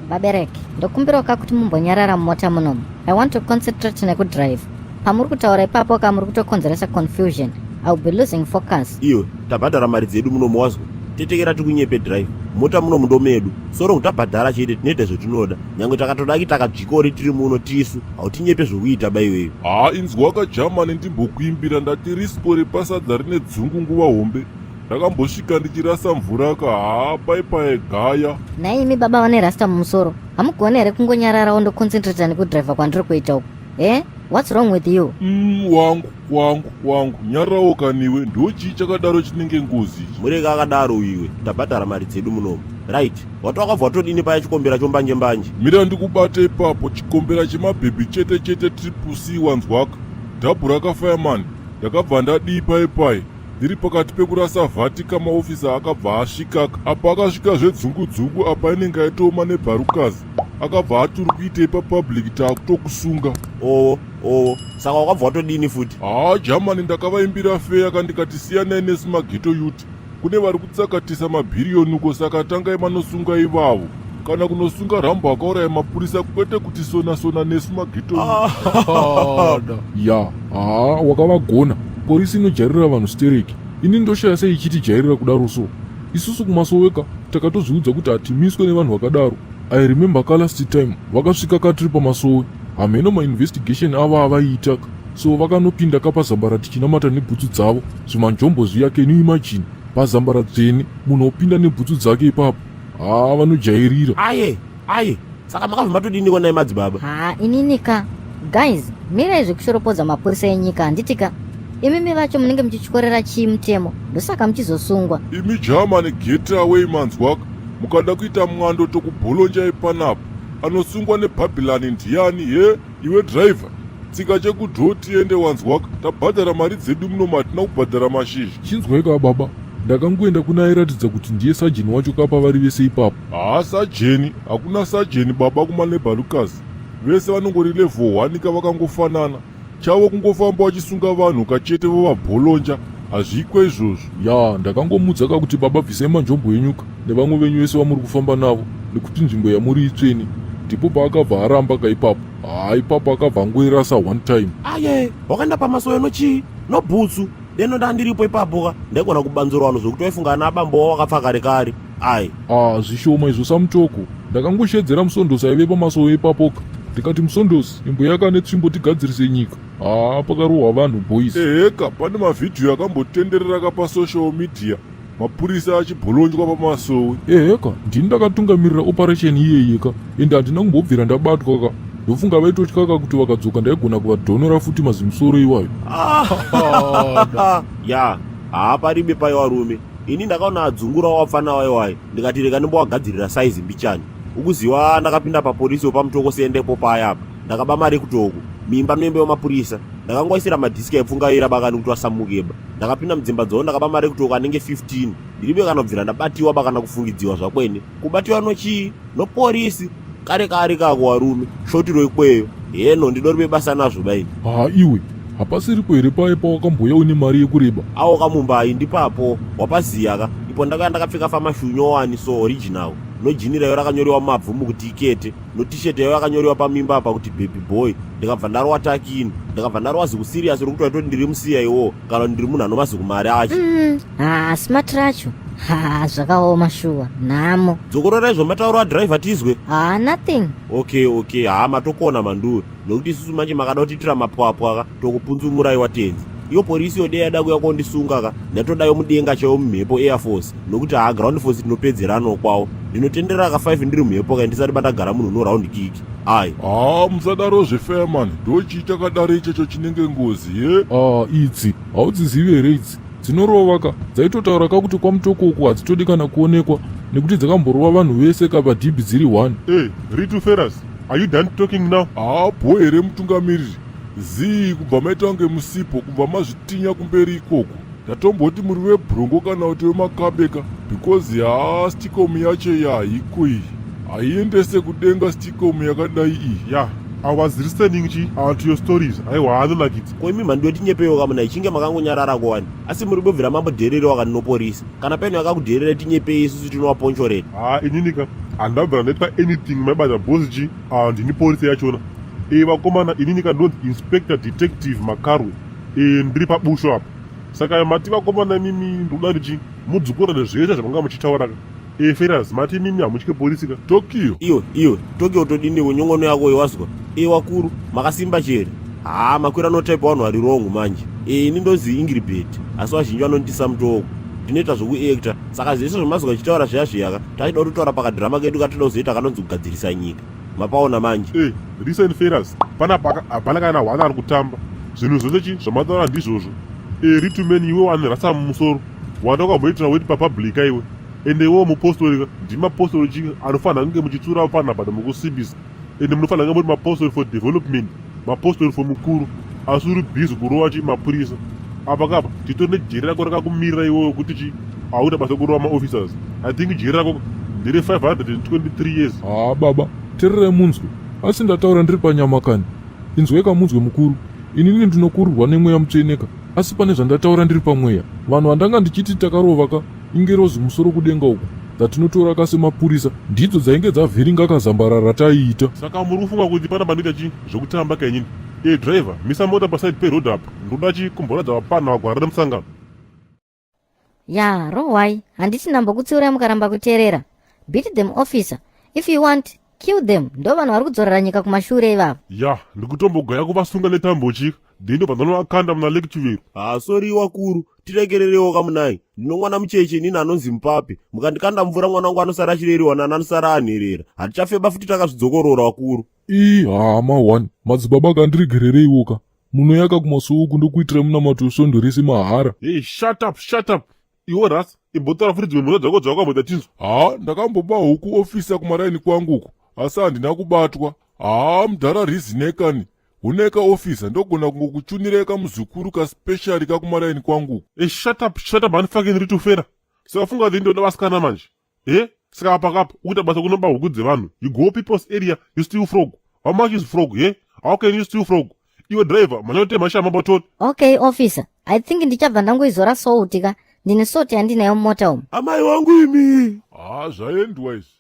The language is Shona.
Vabereki, ndokumbirawo ka kuti mumbonyarara mumota munomu. I want to concentrate nekudrive. Pamuri kutaura ipapo ka muri kutokonzeresa confusion. I will be losing focus. Iwe, tabhadhara mari dzedu munomu wazwa? Tetekera tikunyepe drive. Mota munomu ndomedu. Soro tabhadhara chete tinoita zvatinoda. Nyangwe takatodaki takadzvikori tiri muno tisu. Hautinyepe zvokuita ba iweyo. Haa inzwaka Germany ndimbokuimbira ndati rispo repasadza rine dzungu nguva hombe. Ndakambosvika ndichirasa mvura ka haa paipaye gaya. Nhai imi baba vane rasta mumusoro. Hamugoni here kungonyararawo ndoconcentrata nekudriver kwandiri kuita uku? Eh? What's wrong with you? Wangu wangu wangu nyararawo kaniwe ndochii chakadaro chinenge ngozi ichi. Murege akadaro iwe. Tabhadhara mari dzedu munomu. Right. Wati wakabva watodini paya chikombera chombanje mbanje? Mira ndikubate ipapo chikombera chemabhebhi chete chete triple C wanzwaka. Dhabhu rakafireman ndakabva ndadii pai pai. Ndiri pakati pekurasa vhati kamaofisa akabva asvika apa akasvika zvedzungu dzungu apa inenge aitooma nebharukazi akabva ati uri kuitei papublic taakutokusunga. Owo owo saka wakabva watodini futi? Haa Germany ndakavaimbira feya ka ndikati siyanai nesu mageto youth kune vari kutsakatisa mabhiriyoni uko saka tangai manosunga ivavo kana kunosunga Rambo akauraya mapurisa kwete kuti sona sona nesu mageto youth. Ya haa wakavagona porisi inojairira vanhu stereki ini ndoshaya sei ichitijairira kudaro so isusu kumasoweka takatozviudza kuti hatimiswe nevanhu vakadaro. I remember ka last time vakasvika ka tiri pamasowe hamheno mainvestigation avo avaiita ka so vakanopinda ka pazambara tichinamata nebhutsu dzavo zvimanjombo zviya can you imagine pazambara dzvene munhu opinda nebhutsu dzake ipapo haa vanojairira. Aye aye saka makabva matodiniko nai madzibaba? Haa inini ka guys mirai zvekushoropodza mapurisa enyika handiti ka imimi vacho munenge muchityorera chii mutemo ndosaka muchizosungwa. Imi Germany get away manzwaka mukada kuita mwando tokubholonjai panapa anosungwa nebhabhilani ndiyani he iwe driver tsika chekudhoo tiende wanzwaka tabhadhara mari dzedu muno matina kubhadhara mashizha. Chinzwai ka baba ndakangoenda kuna airatidza kuti ndiye sajeni wacho ka pavari vese ipapo. Haa sajeni hakuna sajeni baba kumanebalukas vese vanongori level 1 ka vakangofanana chavo kungofamba vachisunga vanhu kachete vovabholonja hazviikwe izvozvo. Ya ndakangomudza ka kuti baba bvisai manjombo enyu ka nevamwe venyu vese vamuri kufamba navo nekuti nzvimbo yamuri itsvene ndipo paakabva aramba ka ipapo haa ipapo akabva angoirasa one time. Aye wakaenda pamasowe nochii nobhutsu deno ndandiripo ipapo ka ndaigona kubanzura vanhu zvokuti waifunga ana abambo wavo wakafa kare kare ai. Ah zvishoma izvo samutoko ndakangoshedzera musondosi aive pamasowe ipapoka ndikati musondosi imbo yaka netsvimbo tigadzirise nyika haa pakarohwa vanhu boys. Eheka pane mavhidhiyo akambotenderera ka pasocial media mapurisa achibholonjwa pamasowe. Eheka ndini ndakatungamirira operation iyeyeka ende handina kumbobvira ndabatwa ka ndofunga vaitotya ka kuti vakadzoka ndaigona kuvadhonora futi mazimusoro iwayo. Ya haa paribe payo varume ini ndakaona adzungura wapfana wayo wayo ndikati rega ndimbowagadzirira saizi mbichani ukuziwa ndakapinda papolisi wepamutoko sendepo paya apa ndakaba mari kutoko mimba noimba yemapurisa ndakangoisira madhiski aipfungaira bakani kuti wasamukeba ndakapinda mudzimba dzavo ndakaba mari kutoko anenge 15 ndiribe kana kubvira ndabatiwa bakana kufungidziwa zvakwene kubatiwa nochii noporisi kare kare kako warume shotiro ikweyo heno ndidoribe basa nazvo baini. Haa iwe hapasiripo here paye pawakamboya une mari yekureba? Awo kamumbai ndipapo wapaziya ka ipo ndakauya ndakapfeka famashunyo wani so original nojini rayo rakanyorewa mabvumu kuti ikete notisheti yayo yakanyorewa pamimba apa kuti baby boy ndikabva ndarowa takini ndikabva ndarowa zikuserious rokuti waitoti ndiri musiya iwo kana kuti ndiri munhu anomazikumari acho. Haa smart racho haa zvakaoma shuwa nhamo. Dzokorora izvo matauro adriver tizwe. Haa nothing. Okay okay haa matokona manduwe nokuti isusu manje makada kutiitira mapwapwa ka tokupunzumurai watenzi. Iyo polisi yode yada kuya kondisunga ka ndatodayo mudenga chaiwo mumhepo air force nokuti haa ground force tinopedzeranawo kwawo. Ndinotenderera ka 5 ndiri mumhepo ka ndisati bandagara munhu no round kick. Ai. Haa musadaro zvefireman ndochii chakadaro ichocho chinenge ngozi he. Ah idzi haudzizivi here idzi dzinorova ka dzaitotaura ka kuti kwamutoko uku hadzitodi kana kuonekwa nekuti dzakamborova vanhu vese ka padhibhi dziri one. Hey, Ritu Ferras, are you done talking now? Haa bho here mutungamiriri zii kubva maita kunge musipo kubva mazvitinya kumberi ikoko ndatomboti muri webrongo kana kuti wemakabeka because haa sticom yacho yahaiko iyi haiendese kudenga sticom yakadai iyi. Yeah, I was listening chi to your stories. Aiwa haanonakidza. Ko imi mhandu yotinyepewo kamuna ichinge makangonyarara kowani asi muri bobvira mambodhererewa kani noporisi kana paine vakakudherera tinyepei isusu tinovaponchoreta. Haa inini ka Handabvira ndaitwa anything maibata boss chi. Ah, ndini polisi yachona. Eh, vakomana, inini kandonzi Inspector Detective Makarwe. Eh, ndiri pabusho apa. Saka mati vakomana imimi ndoda kuti mudzokorore zvese zvamanga muchitaura ka. Eh, Feras, mati imimi hamutye polisi ka. Tokyo. Iwe, iwe, Tokyo todiniwo nyongono yako iwazwa. Eh, wakuru, makasimba chere. Haa, makwira no type vanhu vari wrong manje. Eh, ini ndozi Ingrid, asi vazhinji vanondisa mutoko. Ndinoita zvokuactor, saka zvese zvamazwa achitaura zviya zviyaka, tachida kutotaura pakadhirama kedu katinoda kuzoita kanonzi kugadzirisa nyika. Mapaona manje. Eh, listen Feras, panapa hapana kana hwana ari kutamba. Zvinhu zvose chi zvamataura ndizvozvo. Eh, Ritumen iwe wane rasa mumusoro. Wanda ukamboitira weti papublic iwe. Ende iwewo mupostori ka, ndimi mapostori chi anofanira kunge muchitsura panapa mukusimbisa. Ende munofanira kunge muri mapostori for development, mapostori for mukuru. Asi uri busy kurova chi mapurisa. Apa kapa titori nejeri rako rakakumirira iwewe kuti chi hauita basa kurova maofficers. I think jeri rako ndere 523 years. Haa baba, tererai munzwe. Asi ndataura ndiri panyama kani. Inzwai kamunzwe mukuru. Inini ndinokururwa nemweya mutsveneka. Asi pane zvandataura ndiri pamweya. Vanhu vandanga ndichiti takarova ka ingerozi kumusoro kudenga uku dzatinotora ka semapurisa ndidzo dzainge dzavhiringa kazambara rataiita. Saka muri kufunga kuti pana pandoita chi zvekutamba kainini? Eh driver, misa mota paside peroad apo. Ndoda chi kumboratidza vapana vagwara remusangano. Ya, rohwai, handiti ndambokutsiurai mukaramba kuteerera. Beat them officer. If you want, kill them. Ndo vanhu vari kudzorera nyika kumashure ivavo. Ya, ndikutombogaya kuvasunga netambo chi. Then ndobva ndanovakanda muna Lake Chivero. Haa, sorry wakuru, tiregererewo kamunai. Ndino mwana mucheche inini anonzi Mupapi. Mukandikanda mvura mwana wangu anosara achireriwa nani anosara anherera. Hatichafeba futi takazvidzokorora wakuru. Ii haa ma1 madzibaba kandiregerereiwo ka. Munoyaka kumasowe uku ndokuitirai munamato wesvondo rese mahara. Hey, shut up, shut up. Iwe Ras, imbotaura futi dzimwe mhosva dzako dzawakamboita tinzwe. Haa ndakamboba huku ofisa kumaraini kwangu uku asi handina kubatwa. Haa mudhara rizinekani. Huneka ofisa ndogona kungokuchunirai kamuzukuru kaspecial kakumaraini kwangu uku. Hey, shut up, shut up, handifucking ritufera. Saka funga kuti ndoda vasikana manje. Eh? Saka apa kapa ukuita basa kunoba huku dzevanhu. You go people's area, you steal frog. How much is frog, eh? How can you steal frog? Iwe driver, manyotema shama batoni. Okay officer, I think ndichabva ndangoizora salt ka. Ndine salt yandinayo mumota umu. Amai wangu imi. Haa zvaendwa izvi.